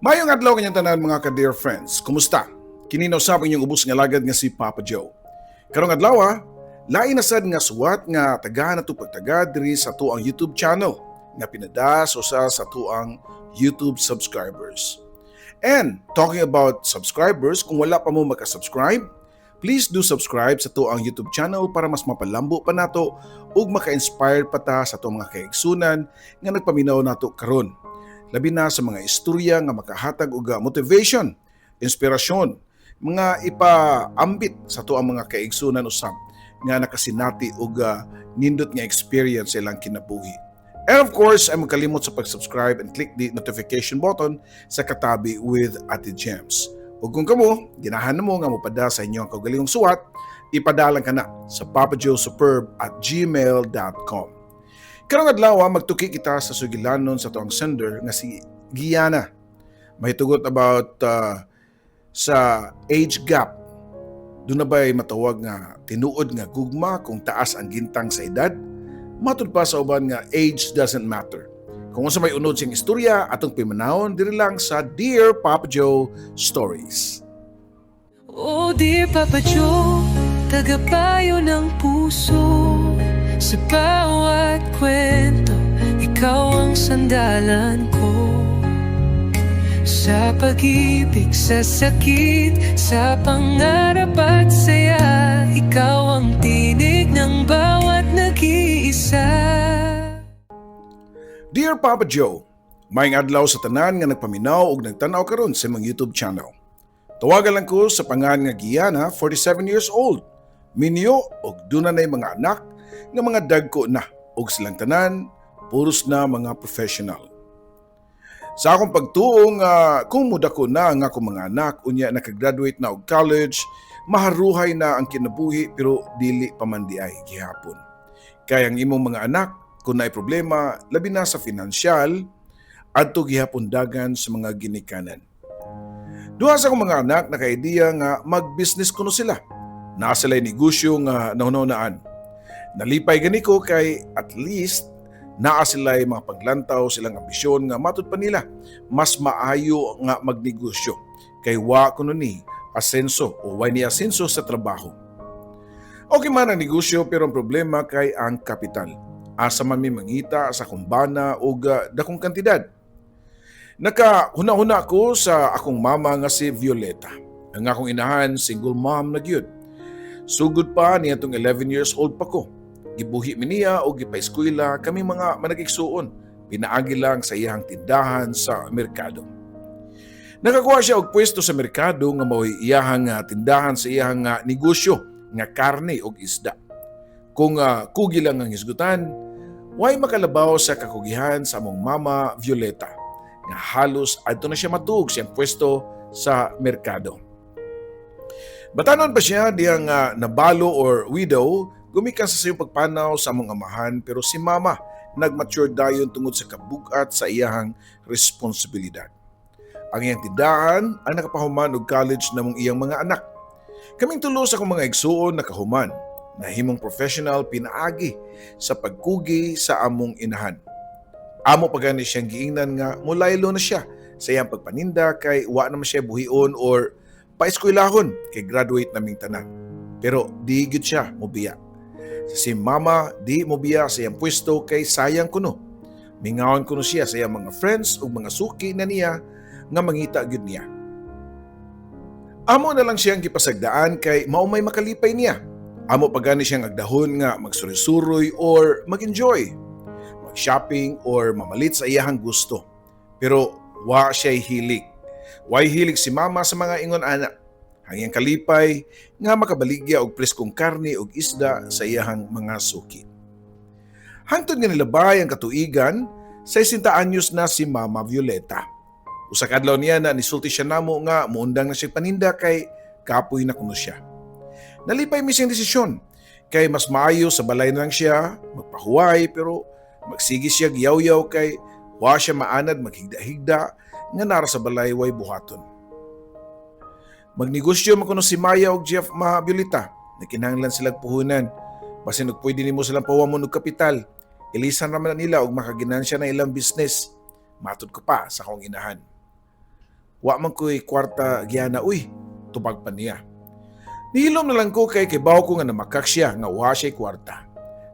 Maayong adlaw kanyang tanan, mga ka-dear friends. Kumusta? Kini na usab inyong ubos nga alagad nga si Papa Joe. Karong adlaw, lain na sad nga suwat nga tagaan nato pagtaga diri sa atuang YouTube channel nga pinada usa sa atuang YouTube subscribers. And talking about subscribers, kung wala pa mo maka-subscribe, please do subscribe sa atuang YouTube channel para mas mapalambo pa nato ug maka-inspire pa ta sa atong mga kaigsunan nga nagpaminaw nato karon, labi na sa mga istorya nga makahatag og motivation, inspirasyon, mga ipaambit sa atuang mga kaigsunan usab nga nakasinati og nindot nga experience sa ilang kinabuhi. And of course, ay magkalimot sa pag-subscribe and click the notification button sa katabi with Ate Gems. Ug kung kamo, ginahan mo nga mopada sa inyong kaugalingong suwat, ipadalang ka na sa papajoesuperb@gmail.com. Karong adlaw, magtuki kita sa sugilanon sa tuang sender nga si Gianna. May tugot about sa age gap. Duna ba'y matawag nga tinuod nga gugma kung taas ang gintang sa edad? Matud pa sa uban nga age doesn't matter. Kung unsa may unod siyang istorya, atong pimanawon diri lang sa Dear Papa Joe Stories. Oh dear Papa Joe, tagapayo ng puso. Sa bawat kwento, ikaw ang sandalan ko. Sa pag-ibig, sa sakit, sa pangarap at saya, ikaw ang tinig ng bawat nag-iisa. Dear Papa Joe, maayong adlaw sa tanan nga nagpaminaw ug nagtanaw karon sa imong YouTube channel. Tawagan lang ko sa pangan nga Gianna, 47 years old. Minyo og duna nay mga anak nga mga dagko na ug silang tanan puros na mga professional. Sa akong pagtuo nga kung mudako na ang akong mga anak unya nakagraduate na og college, maharuhay na ang kinabuhi, pero dili pa man diay gihapon. Kay ang imong mga anak, kung naay problema, labi na sa financial, adto gihapon dagan sa mga ginikanan. Duha sa akong mga anak naka-idea nga mag-business kuno sila. Naa sila'y negosyo nga nahunahunaan. Nalipay gani ko kay at least naa sila'y mga paglantaw silang ambisyon nga matud pa nila mas maayo nga magnegosyo kay wa kuno ni asenso o way ni asenso sa trabaho. Okay man ang negosyo, pero ang problema kay ang kapital. Asa man mi mangita sa kumbana og dakong kantidad? Naka huna-huna ko sa akong mama nga si Violeta. Ang akong inahan, single mom na gyud. Sugod pa niya itong 11 years old pa ko. Gibuhi mi niya o gipaeskwela kami mga managigsuon. Pinaagi lang sa iyang tindahan sa merkado. Nakakuha siya og pwesto sa merkado nga mao'y iyahang tindahan sa iyahang negosyo nga karne og isda. Kung kugi lang ang hisgutan, way makalabaw sa kakugihan sa among mama Violeta nga halos adto na siya matuog siyang pwesto sa merkado. Batanon pa siya diyang nabalo or widow, gumikan sa siyang pagpanaw sa among amahan, pero si mama nagmature dayon tungod sa kabugat sa iyahang responsibilidad. Ang iyang tindahan ang nakapahuman og college namong iyang mga anak. Kaming tulo sa akong mga igsuon nakahuman, nahimong professional pinaagi sa pagkugi sa among inahan. Amo pa gani siyang giingnan nga mulaylo na siya sa iyang pagpaninda kay wa naman siya buhion or paeskwelahon kay graduate naming tanan. Pero di gyud siya mobiya. Si mama di mobiya sa iyang pwesto kay sayang kuno. Mingawon kuno siya sa iyang mga friends ug mga suki na niya nga mangita gyud niya. Amo na lang siyang gipasagdaan kay mao may makalipay niya. Amo pa gani siyang agdahon nga magsuroy-suroy or mag-enjoy, mag-shopping or mamalit sa iyahang gusto. Pero wa siya'y hilig. Way hilig si mama sa mga ingon ana. Ang iyang kalipay nga makabaligya og preskong karne og isda sa iyahang mga suki. Hangtod nga nilabay ang katuigan, 60 anyos na si Mama Violeta. Usa ka adlaw niya na nisulti siya namo nga muundang na siya paninda kay kapoy na kuno siya. Nalipay mi siyang desisyon kay mas maayo sa balay na lang siya magpahuway, pero magsige siya giyawyaw kay wa siya maanad maghigda-higda nga nara sa balay way buhaton. Magnegosyo man kuno si Maya og Jeff, Ma Violeta. Nagkinahanglan sila puhunan. Basin og pwede nimo silang pawamon og kapital. Ilisan raman na nila og makaginansya na ilang business. Matod ko pa sa akong inahan. Wa man ko'y kwarta giyana uy, tubag pa niya. Nihilom na lang ko kay kibaw ko nga namakak siya nga wa siya'y kwarta.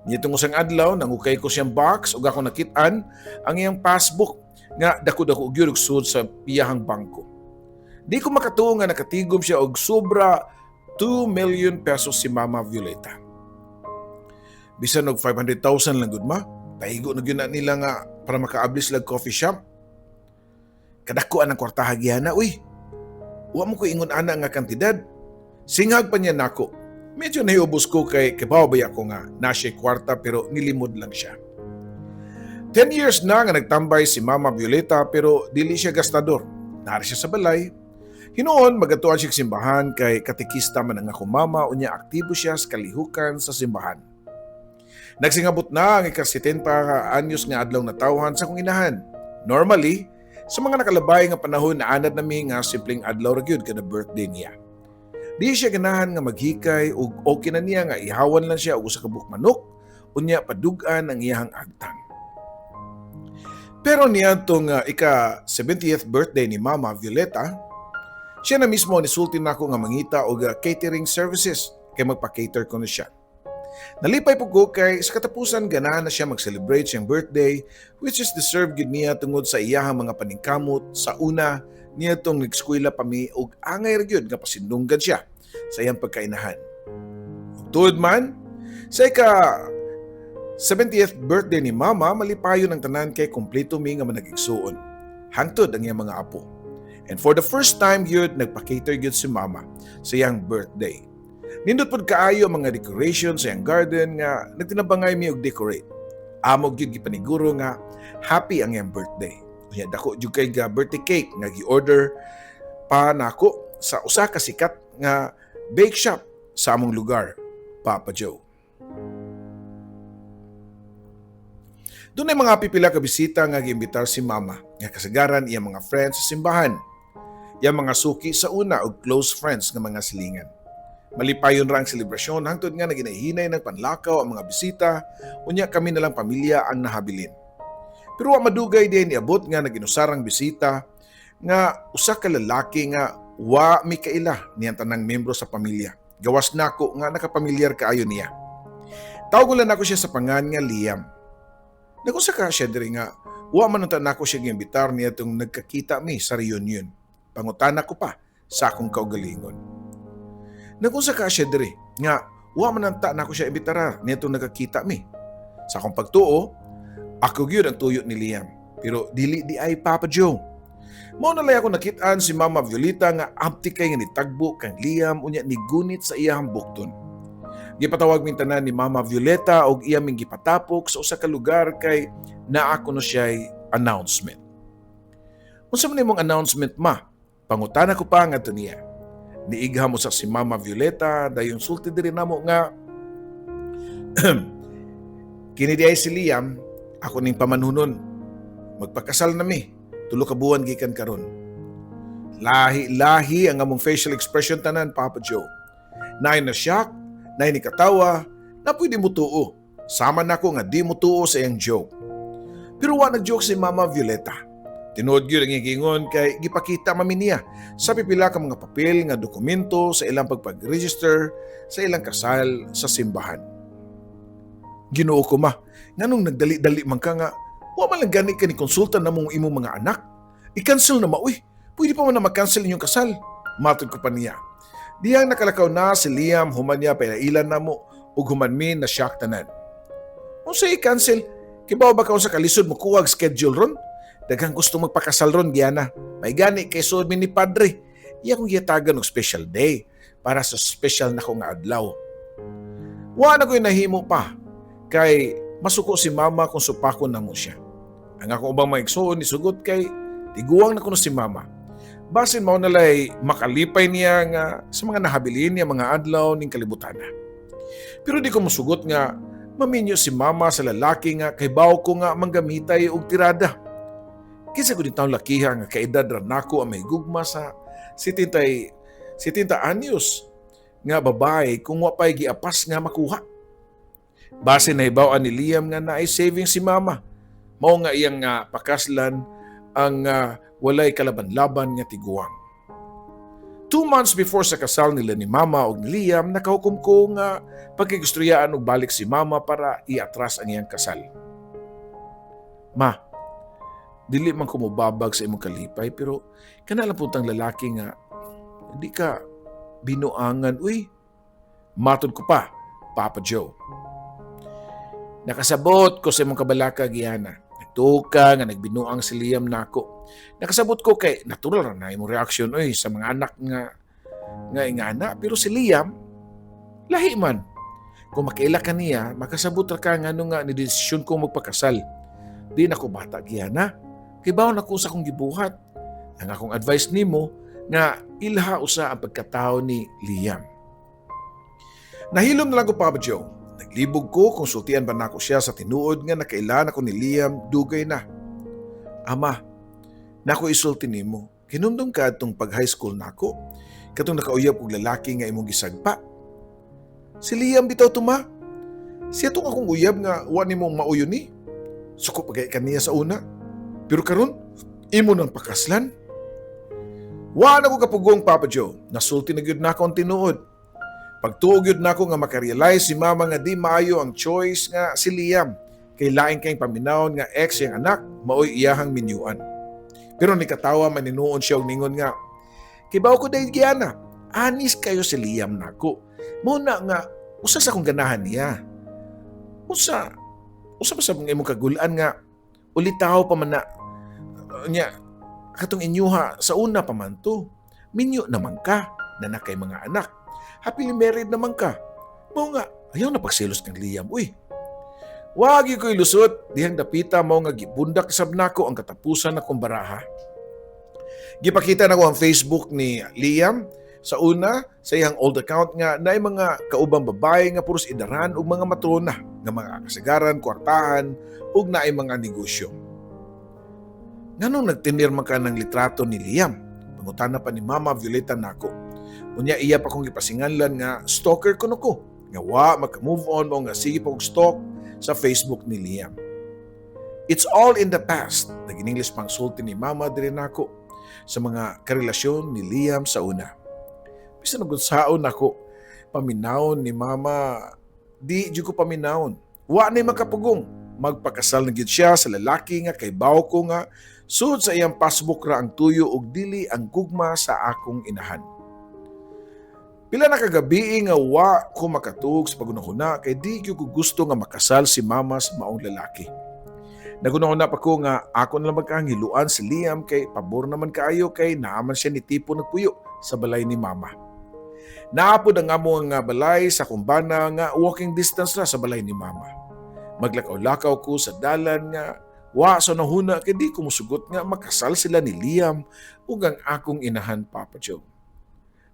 Niadtong usang adlaw, nangukay ko siyang box ug ako nakit-an ang iyang passbook nga dako-dako gyud og sud sa iyahang bangko. Di ko makatuo nga nakatigom siya og sobra 2 million pesos si Mama Violeta. Bisan og 500,000 lang gud, ma, paigo na gyud na nila nga para makaabli sila coffee shop. Kadako ang kwartaha gihana, uy. Wa mo ko ingon ana nga kantidad. Singhag pa niya nako. Medyo nahiubos ko kay kibaw baya ko nga na siya kwarta pero nilimod lang siya. 10 years na nga nagtambay si Mama Violeta pero dili siya gastador. Nari siya sa balay. Hinuon magatuan siya sa simbahan kay katekista man ang akong mama, unya aktibo siya sa kalihukan sa simbahan. Nagsingabot na ang ika-70 anyos nga adlaw natawhan sa akong inahan. Normally, sa mga nakalabay nga panahon na anad nami nga simpleng adlaw ra gyud kada birthday niya. Di siya ganahan nga maghikay ug okay na niya nga ihawan lang siya og usa ka buok manok, unya padug-an ang iyahang agtang. Pero niadtong ika 70th birthday ni Mama Violeta, siya na mismo nisulti nako nga mangita og catering services kay magpa-cater ko na siya. Nalipay po ko kay sa katapusan ganahan na siya mag-celebrate siyang birthday, which is deserved gid niya tungod sa iyahang mga paningkamot sa una niadtong nag-eskwela pa mi ug angay ra gyud nga pasindunggan siya sa iyang pagkainahan. Ug tuod man, sa ika 70th birthday ni Mama, malipayon ang tanan kay kompleto mi nga manag-igsuon. Hangtod ang iyang mga apo. And for the first time gyud, nagpa-cater gyud si Mama sa iyang birthday. Nindot pod kaayo ang mga decoration sa iyang garden nga nagtinabangay mi og decorate. Amo gyud gipaniguro nga happy ang iyang birthday. Unya dako jud kay ga birthday cake nga gi-order pa nako sa usa ka sikat nga bake shop sa among lugar, Papa Joe. Dunay mga pipila ka bisita nga giimbitar si Mama nga kasagaran iyang mga friends sa simbahan, iyang mga suki sa una og close friends nga mga silingan. Malipayon ra ang selebrasyon hangtod nga naginahinay ng panlakaw ang mga bisita, unya kami na lang pamilya ang nahabilin. Pero wa madugay din niabot nga naginusarang bisita nga usa ka lalaki nga wa mi kaila niyang tanang membro sa pamilya. Gawas nako nga nakapamilyar kaayo niya. Tawgon lang nako siya sa pangan nga Liam. Nagunsa ka siya diri nga wa man unta nako siya giimbitar niya itong nagkakita mi sa reunion? Pangutana ko pa sa akong kaugalingon. Nagunsa ka siya diri nga wa man unta nako siya imbitarar niya itong nagkakita mi? Sa akong pagtuo, ako gyud ang tuyo ni Liam. Pero dili di ay, Papa Joe. Mao na lay ako nakitaan si Mama Violeta nga abti kay nga nitagbo kang Liam unya nigunit sa iyang bukton. Gipatawag min tanan ni Mama Violeta og iya ming gipatapok sa usa ka lugar kay naa kuno siya'y announcement. "Unsa man imong announcement, ma?" pangutana ko pa ngadto niya. Niigha mo sa si Mama Violeta, dayon sulti diri namo nga, "Kini diay si Liam, ako ning pamanhunon. Magpakasal na mi 3 ka buwan gikan karon." Lahi-lahi ang among facial expression tanan, Papa Joe. Naay na shock, naay ni katawa, na pwede mo tuo. Sama nako nga di mo tuo sa iyang joke. Pero wa nag-joke si Mama Violeta. Tinuod gyud ang iyang giingon kay gipakita mami niya sa pipila ka mga papel nga dokumento sa ilang pagpag-register sa ilang kasal sa simbahan. "Ginoo ko, ma, nganong nagdali-dali man ka nga wa man lang gani ka ni konsulta na mong imong mga anak? I-cancel na, ma, uy. Pwede pa man na mag-cancel inyong kasal," matod ko pa niya. Diyang nakalakaw na si Liam, human niya pailan na mo ug human mi na shock tanan. "Unsa i-cancel? Kibaw ba ka sa kalisod mo kuwag schedule ron? Daghang gusto magpakasal ron, Giana. May gani kay suod mi ni padre. Iya kong gihatagan og special day para sa special na nga adlaw." Wa na ko'y nahimo pa kay masuko si mama kung supakon na mo siya. Ang akong ubang mga igsuon ni sugot kay tiguang na kuno si mama. Basin mao nalay makalipay niya nga sa mga nahabilin niya mga adlaw ning kalibutan na. Pero di ko musugot nga maminyo si mama sa lalaki nga kay ko nga manggamitay og tirada. Kinsa gud taong lakiha nga kaedad ra nako ang mahigugma sa 70 anyos nga babae kung wa pa'y giapas nga makuha? Base na hibaw ni Liam nga naay saving si mama. Mao nga iyang nga pakaslan ang walay kalaban-laban nga tiguang. 2 months before sa kasal nila ni Mama og ni Liam, nakahukom ko nga pagkigustriyaan og balik si Mama para iatras ang iyang kasal. "Ma, dili man ko mobabag sa imong kalipay, pero kana lang puntang lalaki nga di ka binuangan, uy." Matod ko pa, Papa Joe. "Nakasabot ko sa imong kabalaka, Giana. Nagtuo ka nga nagbinuang si Liam nako. Nakasabot ko kay natural ra na imong reaksyon, oy, sa mga anak nga nga ingana, pero si Liam lahi man. Kung makaila ka niya, makasabot ra ka ngano nga ni desisyon ko magpakasal. Di na ko bata, Giana. Kibaw na ko sa akong gibuhat. Ang akong advice nimo nga ilha usa ang pagkatao ni Liam." Nahilom na lang ko, Papa Joe. Naglibog ko kung sultian ba nako siya sa tinuod nga nakailan ako ni Liam dugay na. "Ama, nako isulti nimo. Kinumdum ka atong pag high school nako? Katong nakauyab og lalaki nga imong gisagpa. Si Liam bitaw to, Ma. Siya tong akong uyab nga wa nimo mauyon ni. Suko pa kay kaniya sa una. Pero karon imo nang pakaslan." Wa na ko kapugong, Papa Joe. Nasulti na gyud nako ang tinuod. Pagtuo gyud nako nga makarealize si Mama nga di maayo ang choice nga si Liam. Kay lain kay paminawon nga ex iyang anak, maoy iyahang minyuan. Pero nikatawa man hinuon siya og ningon nga, "Kibaw ko dahil, Giana, honest kayo si Liam nako. Mao na nga, usa sa akong ganahan niya. Usa pa sa mga imong kagulan nga, ulitaw pa man na, nya, katong inyuha sa una pa man to. Minyo naman ka, na nakay mga anak. Happily married naman ka. Mao nga, ayaw na pagselos kang Liam, uy." Wagi ko'y lusot, dihang dapita mao nga gibundak sab nako ang katapusan akong baraha. Gipakita nako ang Facebook ni Liam sa una sa iyang old account nga naay mga kaubang babae nga puros idaran ug mga matrona nga mga kasagaran, kwartahan ug naay mga negosyo. "Nganong nagtinir man ka ng litrato ni Liam?" Pangutana pa ni Mama Violeta nako. Unya iya pa kong gipasinganlan nga stalker kuno ko. Nga wa maka-move on mo nga sige pa kog stalk sa Facebook ni Liam. "It's all in the past." Nag-English pang sulti ni Mama diri nako sa mga karelasyon ni Liam sa una. Bisan og unsaon nako paminawon ni Mama, di jud ko paminawon. Wa ni makapugong. Magpakasal na gyud siya sa lalaki nga kay baw ko nga sud sa iyang passbook ra ang tuyo ug dili ang gugma sa akong inahan. Pila na kagabi nga wa ko makatuog sa pagunahuna kay di gyud ko gusto nga makasal si Mama sa maong lalaki. Nagunahuna pa ko nga ako na lang magkahangiluan si Liam kay pabor naman kaayo kay naaman siya ni tipo nagpuyo sa balay ni Mama. Naapod ang amo nga balay sa kumbana nga walking distance ra sa balay ni Mama. Maglakaw-lakaw ko sa dalan nga wa sa nahuna kay di ko musugot nga makasal sila ni Liam ug ang akong inahan, Papa Joe.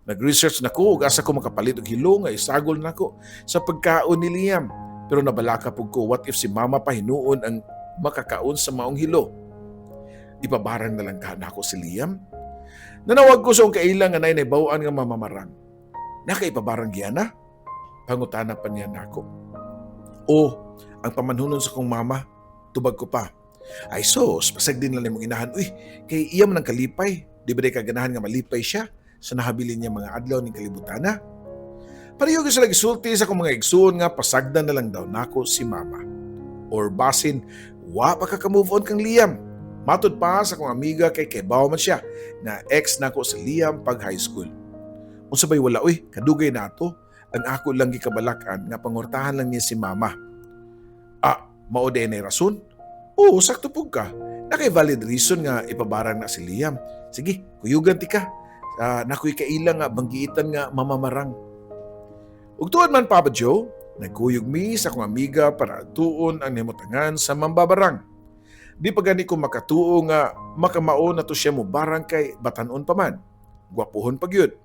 Nag-research na ko ug asa ko makapalit og hilo nga isagol nako sa pagkaon ni Liam. Pero nabalaka pug ko, what if si Mama pa hinuon ang makakaon sa maong hilo? Ipabarang na lang ka nako si Liam. Nanawag ko sa akong kaila nga nay nahibaw-an nga mamamarang. "Nakaipabarang, Giana?" Pangutana pa niya nako. "O, ang pamanhunon sa kong mama," tubag ko pa. "Ay sos, pasagdi na lang imong inahan. Uy, kay iya man ang kalipay. Di ba di ka ganahan nga malipay siya sa nahabilin niya mga adlaw ning kalibutana?" Pareho gyud sila gisulti sa akong mga igsuon nga pasagdan na lang daw nako si Mama. Or basin, wa pa ka ka-move on kang Liam. Matod pa sa akong amiga kay kaybaw man siya na ex nako si Liam pag high school. Unsa bay wala uy, kadugay nato. Ang ako lang gikabalakan nga pangortahan lang niya si Mama. "Ah, mao diay na rason? Oo, sakto pug ka. Nakay valid reason nga ipabarang na si Liam. Sige, kuyugan ti ka. Nakoy kaila nga banggiitan nga mamamarang." Ug tuod man, Papa Joe, nagkuyog mi sa akong amiga para tuon ang nimutangan sa mambabarang. Di pa gani ko makatuo nga makamao na to siya mobarang kay batanon pa man. Gwapuhon pa gyud.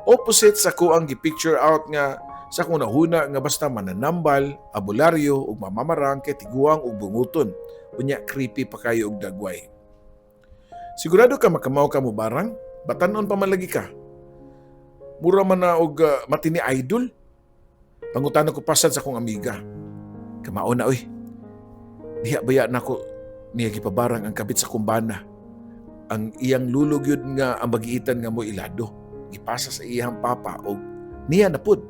Opposite sa ko ang gi-picture out nga sa akong nahuna nga basta mananambal, abularyo ug mamamarang kay tiguang ug bunguton. Unya creepy pa kayo og dagway. "Sigurado ka makamao ka mo barang? Batanon pa man lagi ka. Mura man na og matinee idol." Pangutana ko pasad sa akong amiga. "Kamao na oy. Diha baya nako niya gipabarang ang kabit sa kumbana." Ang iyang lulo gyud nga ang magiitan nga mo ilado. Gipasa sa iyang papa og niya na pud.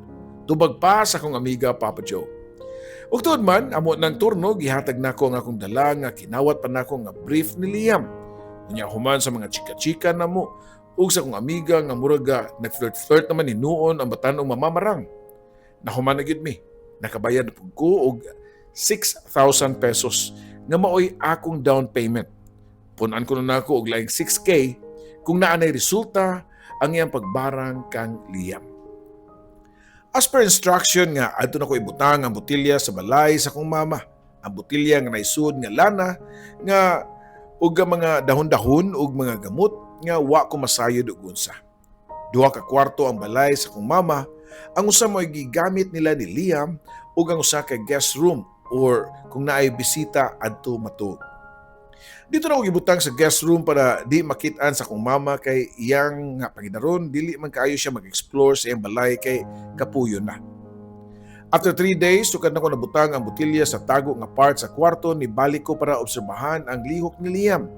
Tubag pa sa akong amiga, Papa Joe. Ug tuod man, amo ng turno, gihatag nako ang akong dala nga kinawat pa nako nga brief ni Liam. Unya human sa mga chika-chika namo ug sa akong amiga nga murag nag-flirt-flirt naman hinuon ang batan-ong mamamarang. Nahuman na gyud mi. Nakabayad na pud ko og 6,000 pesos nga maoy akong down payment. Punan ko na nako og laing 6K kung naa nay resulta ang iyang pagbarang kang Liam. As per instruction nga adto na ko ibutang ang botilya sa balay sa akong mama. Ang botilya nga naisud nga lana nga ug ang mga dahon-dahon ug mga gamot nga wa ko masayod og unsa. Duha ka kwarto ang balay sa akong mama. Ang usa mo'y gigamit nila ni Liam ug ang usa ka guest room or kung naay bisita adto matuog. Didto nako gibutang sa guest room para di makit-an sa akong mama kay iyang nga pangidaron dili man kaayo siya mag-explore sa iyang balay kay kapuyon na. After 3 days, sukad nako nabutang ang botilya sa tago nga part sa kwarto, nibalik ko para obserbahan ang lihok ni Liam.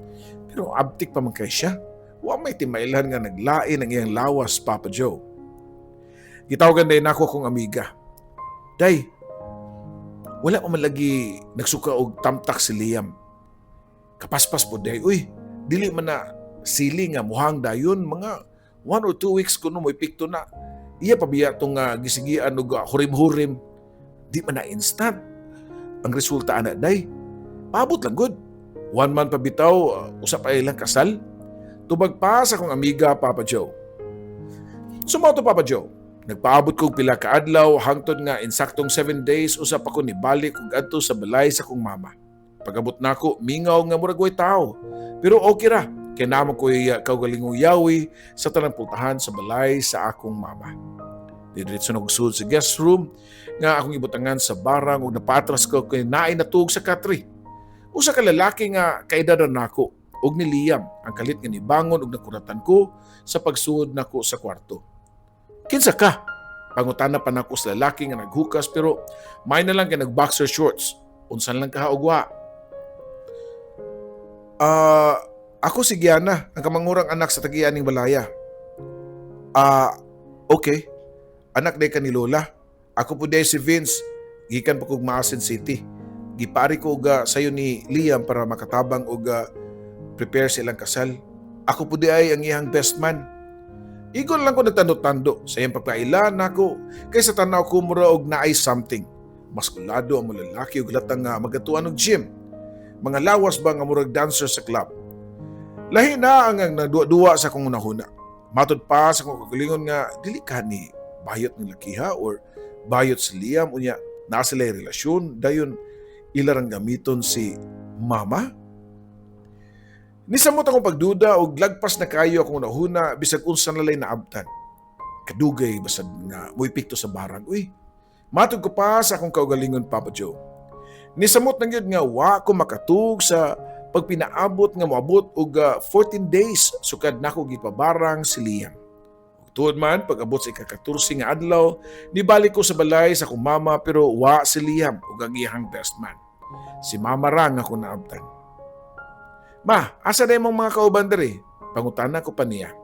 Pero abtik pa man kay siya. Wa may timailhan nga naglain ang iyang lawas, Papa Joe. Gitawagan day nako akong amiga. "Day, wala pa man lagi nagsuka og tamtak si Liam. Kapaspas po day. Uy, dili man na sili nga muhang dayon, mga 1 or 2 weeks kuno mo epekto na. Iya pa biya tong gisigian og hurim-hurim? Di man na instant ang resulta ana, day. Paabot lang gud. One month pa bitaw, usa pa ilang kasal." Tubag pa sa akong amiga, Papa Joe. So mao to, Papa Joe. Nagpaabot kog pila ka adlaw hangtod nga insaktong 7 days usa pa ko nibalik og adto sa balay sa akong mama. Pag-abot nako, mingaw nga murag way tao. Pero okay ra, kay naa man ko'y kaugalingong yawi sa tanang pultahan sa balay sa akong mama. Diretso na sud sa guest room nga akong ibutangan sa barang ug napatras ko kay naay natuog sa katre. Usa ka lalaki nga kaedad na nako ug ni Liam ang kalit nga nibangon ug nakuratan ko sa pagsuod nako sa kwarto. "Kinsa ka?" Pangutana pa nako sa lalaki nga naghukas, pero may na lang kay nag-boxer shorts. "Unsan lang ka og wa?" "Ah, ako si Gianna, ang kamangurang anak sa tagian ning balaya." "Ah, okay. Anak day ka ni Lola. Ako po day si Vince. Gikan pa kog Maasin City. Gipari ko og sayo ni Liam para makatabang og prepare sa ilang kasal. Ako po di ay ang iyang best man." Igon lang ko nagtando-tando sa iyang pagpaila nako kay sa tanaw ko mura og naay something. Maskulado ang mga lalaki ug latang nga magatuan og gym. Mga lawas ba nga murag dancer sa club. Lahi na ang nagduwa-duwa sa akong hunahuna. Matod pa sa akong kagalingon nga dili ka ni bayot ng lakiha or bayot si Liam, unya naa sila relasyon dayon ilarang gamiton si mama. Nisamot akong pagduda og lagpas na kayo akong nahuna bisag unsa na lay naabtan. Kadugay basad nga moepekto sa barang. Uy, matod ko pa sa akong kaugalingon, Papa Joe. Nisamot na gyud nga wa ko makatug sa pagpinaabot nga moabot og 14 days sukad nako gipabarang si Liam. Ug tuod man, pag-abot sa ika-14 nga adlaw, nibalik ko sa balay sa akong mama pero wa si Liam ug ang iyang best man. Si mama ra nga ako naabtan. "Ma, asa na imong mga kauban diri?" Pangutana ko pa niya.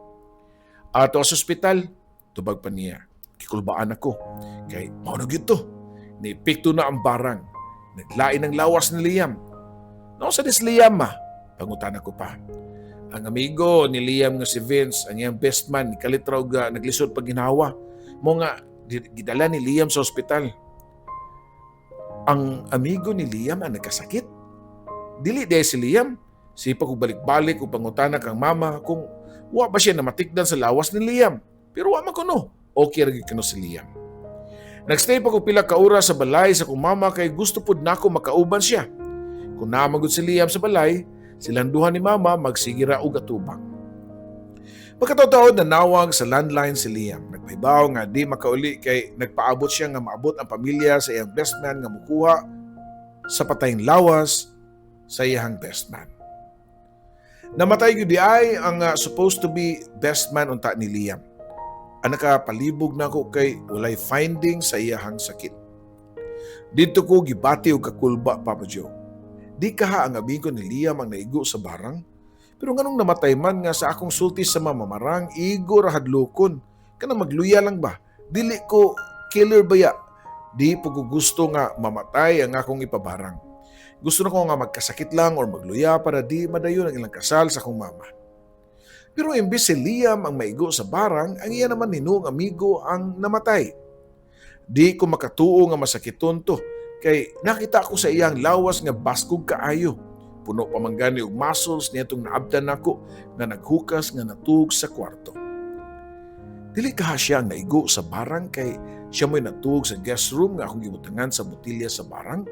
"Ato sa ospital," tubag pa niya. Kikulbaan ako. Kay mao na gyud to. Niepekto na ang barang. Naglain ang lawas ni Liam. "Naunsa ni si Liam, ma?" Pangutana ko pa. "Ang amigo ni Liam nga si Vince, ang iyang best man, nikalit raw ga naglisod pagginhawa. Mao nga gidala ni Liam sa ospital." "Ang amigo ni Liam ang nagkasakit? Dili diay si Liam?" Sige pa kog balik-balik ug pangutana kang mama kung wa ba siya namatikdan sa lawas ni Liam. Pero wa man kuno. Okay ra gyud kuno si Liam. Nagstay pa ko pila ka oras sa balay sa akong mama kay gusto pud nako makauban siya. Kung naa man gud si Liam sa balay, silang duha ni mama magsige ra og atubang. Pagkataon nanawag sa landline si Liam. Nagpahibaw nga di makauli kay nagpaabot siya nga maabot ang pamilya sa iyang best man nga mukuha sa patayng lawas sa iyang best man. Namatay gyud di ay ang supposed to be best man unta ni Liam. Ang nakapalibog nako kay walay finding sa iyahang sakit. Didto ko gibati og kakulba, Papa Joe. Di kaha ang amigo ni Liam ang naigo sa barang? Pero nganong namatay man nga sa akong sulti sa mamamarang, igo ra hadlokon. Kana magluya lang ba? Dili ko killer baya. Di po ko gusto nga mamatay ang akong ipabarang. Gusto na ko nga magkasakit lang or magluya para di madayon ang ilang kasal sa akong mama. Pero imbes si Liam ang maigo sa barang, ang iya naman hinuong amigo ang namatay. Di ko makatuo nga masakiton to, kay nakita ko sa iyang lawas nga baskog kaayo. Puno pa man gani og muscles niadtong naabtan nako nga naghukas nga natug sa kwarto. Dili kaha siya ang naigo sa barang kay siya mo'y natug sa guest room nga akong gibutangan sa botilya sa barang?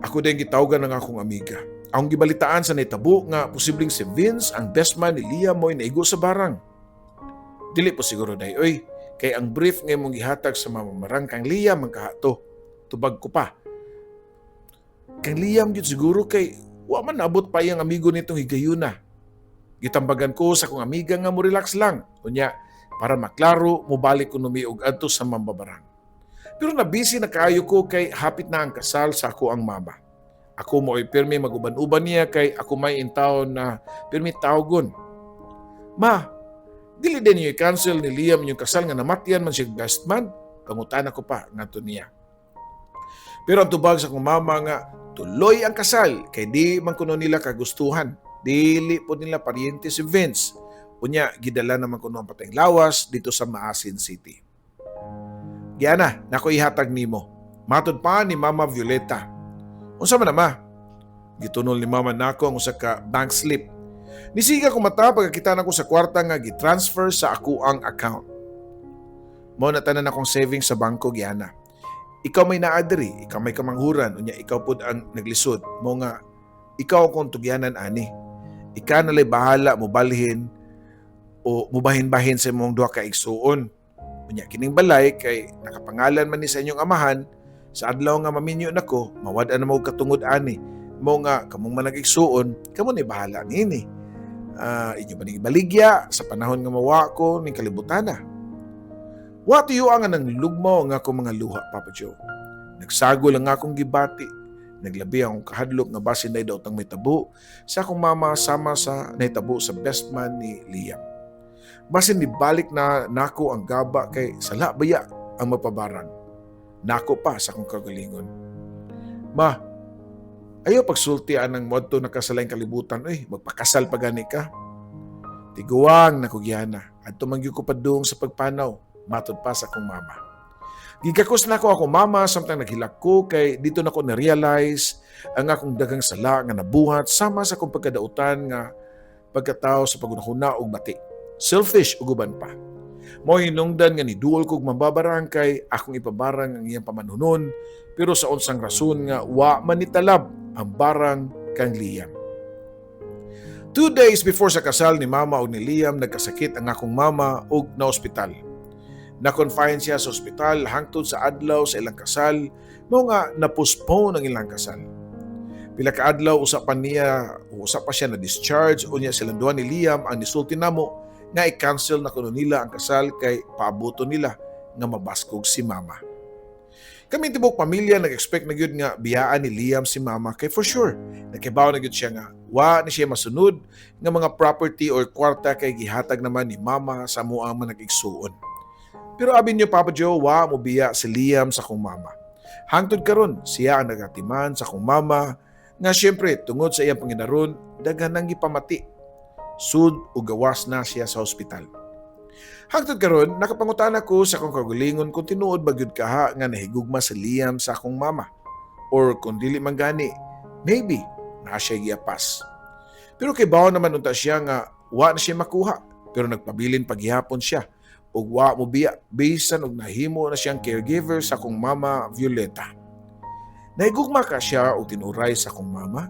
Ako din gitawagan ng akong amiga. Akong gibalitaan sa nahitabo nga posibleng si Vince, ang best man ni Liam, mo'y naigo sa barang. "Dili po siguro, day oy, kay ang brief nga imong gihatag sa mamamarang kang Liam ang kahato." Tubag ko pa. "Kang Liam gyud siguro kay wa man naabot pa iyang amigo nitong higayuna." Gitambagan ko sa akong amiga nga mo relax lang. Unya, para maklaro, mobalik ko numi og adto sa mambabarang. Pero nabisi na kaayo ko kay hapit na ang kasal sa ako ang mama. Ako mo'y pirmi maguban-uban niya kay ako may intawon na pirmi tawgon. "Ma, dili din niyo i-cancel ni Liam yung kasal nga namatyan man siya best man?" Pangutana ko pa ngadto niya. Pero ang tubag sa akong mama nga tuloy ang kasal kay di man kuno nila kagustuhan. Dili po nila paryente si Vince. Unya, gidala naman kuno ang patayng lawas dito sa Maasin City. "Giana, nako ihatag nimo." Matod pa ni Mama Violeta. "Unsa man na, Ma?" Gitunol ni Mama nako ang usa ka bank slip. Nisiga ko mata pagkakita nako sa kwarta nga gitransfer sa ako ang account. "Mao na tanan akong savings sa bangko, Giana. Ikaw may naa diri, ikaw may kamanghuran, unya ikaw pud ang naglisod. Mao nga ikaw akong tugyanan ani. Ika na lay bahala mobalhin o mubahin-bahin sa imong duha ka igsuon. Unya kining balay kay nakapangalan man ni sa inyong amahan, sa adlaw nga maminyo nako, mawad-an na mo og katungod ani. Mao nga kamong manag igsuon, kamo ni bahala niini. Inyo ba ning ibaligya sa panahon nga mawa ko ning kalibutana?" Wa tuyo ang nang lugmaw ang akong mga luha, Papa Joe. Nagsagol ang akong gibati. Naglabi akong kahadlok nga basin na daw tang may tabo sa akong mama sama sa nahitabo sa best man ni Liam. Basin nibalik na nako ang gaba kay sala baya ang mapabarang. Nako pa sa akong kagalingon. "Ma, ayaw pagsulti anang moadto na ka sa laing kalibutan, oy, magpakasal pa gani ka." "Tiguang na ko, Giana. Adto man gyud ko padung sa pagpanaw," matod pa sa akong mama. Gigakos na ako akong mama samtang naghilak ko kay dito na ko na-realize ang akong daghang sala nga nabuhat sama sa akong pagkadautan nga pagkatao sa pagunahuna og bati. Selfish ug uban pa. Mao hinungdan nga niduol kog mambabarang kay akong ipabarang ang iyang pamanhunon, pero sa unsang rason nga wa man nitalab ang barang kang Liam. 2 days before sa kasal ni Mama ug ni Liam, nagkasakit ang akong mama ug na-ospital. Na-confine siya sa ospital hangtod sa adlaw sa ilang kasal, mao nga na-postpone ang ilang kasal. Pila ka adlaw usa pa niya, usa pa siya na discharge, unya silang duha ni Liam ang nisulti namo nga i-cancel na kuno nila ang kasal kay paabuto nila nga mabaskog si Mama. Kami tibok pamilya nag-expect na gyud nga biyaan ni Liam si Mama kay for sure nakibaw na gyud siya nga wa ni siya masunod nga mga property or kwarta kay gihatag naman ni Mama sa amoang manag-igsuon. Pero abi niyo, Papa Joe, wa mo biya si Liam sa akong mama. Hangtod karon siya ang nagatiman sa akong mama nga syempre tungod sa iyang pangidaron, daghan nang gipamati. Sud o gawas na siya sa ospital. Hangtod karon nakapangutana ko sa akong kaugalingon kung tinuod ba gyud kaha nga nahigugma si Liam sa akong mama or kung dili man gani, maybe naa siya giapas. Pero kay bawo naman unta siya nga wa na siya makuha, pero nagpabilin paghihapon siya ug wa mo biya bisan og nahimo na siyang caregiver sa akong mama Violeta. Nahigugma ka siya og tinuray sa akong mama?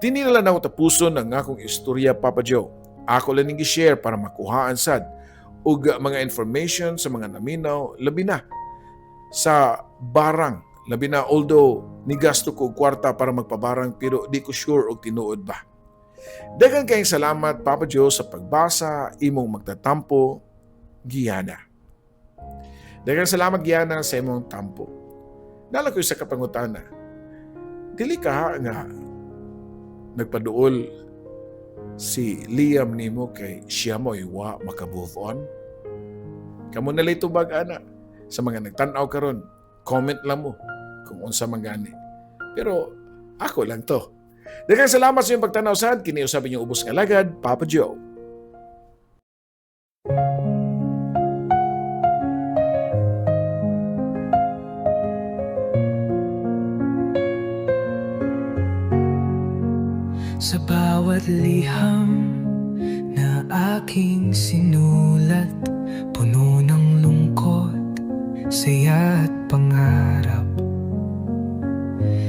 Dini na lang ako tapuson ang akong istorya, Papa Joe. Ako lang ning gi-share para makuhaan sad og mga information sa mga naminaw, labi na sa barang, labi na although nigasto ko og kwarta para magpabarang, pero di ko sure og tinuod ba. Daghan kayong salamat, Papa Joe, sa pagbasa. Imong magtatampo, Giana. Daghang salamat, Giana, sa imong tampo. Naa lang koy usa ka pangutana. Dili ka nga Nagpaduol si Liam nimo kay siya mo'y wa maka-move on? Kamo na lay tubag ana. Sa mga nagtan-aw karon, comment lang mo kung unsa man gani. Pero ako lang to. Daghang salamat sa inyong pagtanaw sad. Kini usab inyong ubos nga alagad, Papa Joe. Sa bawat liham na aking sinulat, puno ng lungkot, saya at pangarap.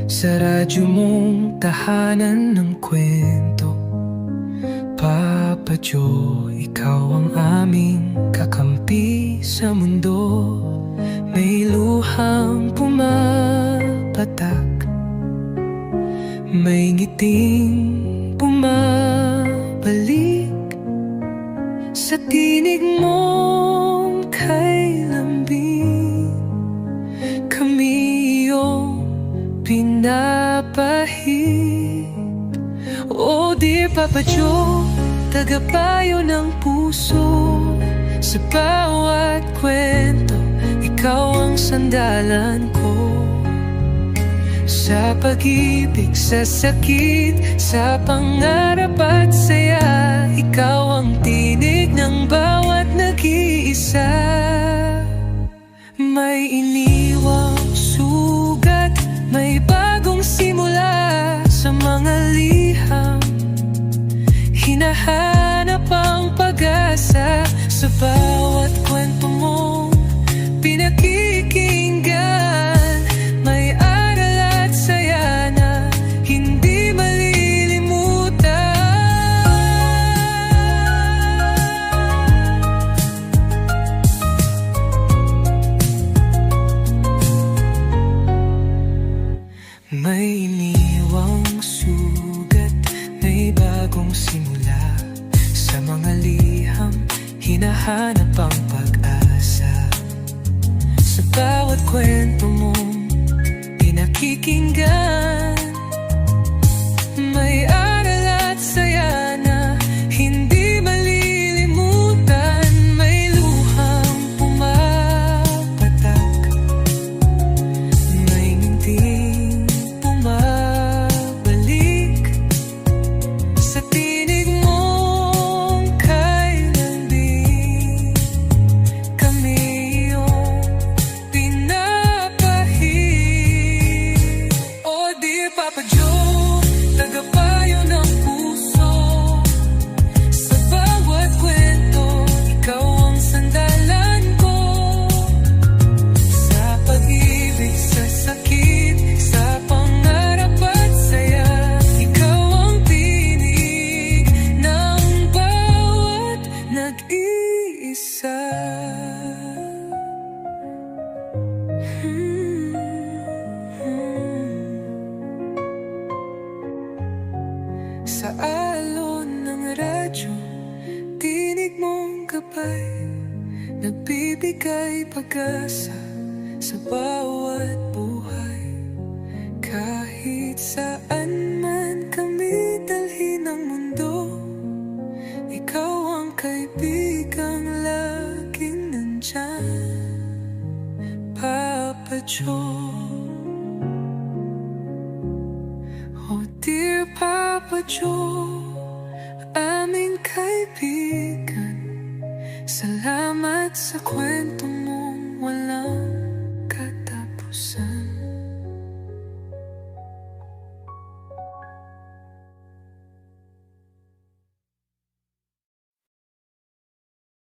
Sa radyo mong tahanan ng kwento, Papa Joe, ikaw ang aming kakampi sa mundo. May luhang pumapatak, may ngiting bumabalik. Sa tinig mong kay lambing, kami iyong pinapahid. Oh dear Papa Joe, tagapayo ng puso. Sa bawat kwento, ikaw ang sandalan ko. Sa pag-ibig, sa sakit, sa pangarap at saya, ikaw ang tinig ng bawat nag-iisa. May iniwang sugat, may bagong simula. Sa mga liham, hinahanap ang pag-asa. Sa bawat kwento mong pinakikinggan, may aral at saya na hindi malilimutan. May iniwang sugat, may bagong simula. Sa mga liham, hinahanap ang pag-asa. Sa bawat kwento mong pinakikinggan, may aral at saya na hindi malilimutan. May luhang pumapatak, may ngiting bumabalik. Sa tinig mong kay lambing, kami iyong pinapahid. Oh dear Papa Joe, tagapayo ng puso. Sa bawat kwento, ikaw ang sandalan ko. Sa pag-ibig, sa sakit, sa pangarap at saya, ikaw ang tinig ng bawat nag-iisa. Sa alon ng radyo, tinig mong gabay, nagbibigay pag-asa sa bawat buhay. Kahit saan man kami dalhin ng mundo, ikaw ang kaibigang laging nandyan, Papa Joe. Oh dear Papa Joe, aming kaibigan, salamat sa kwento mong walang katapusan.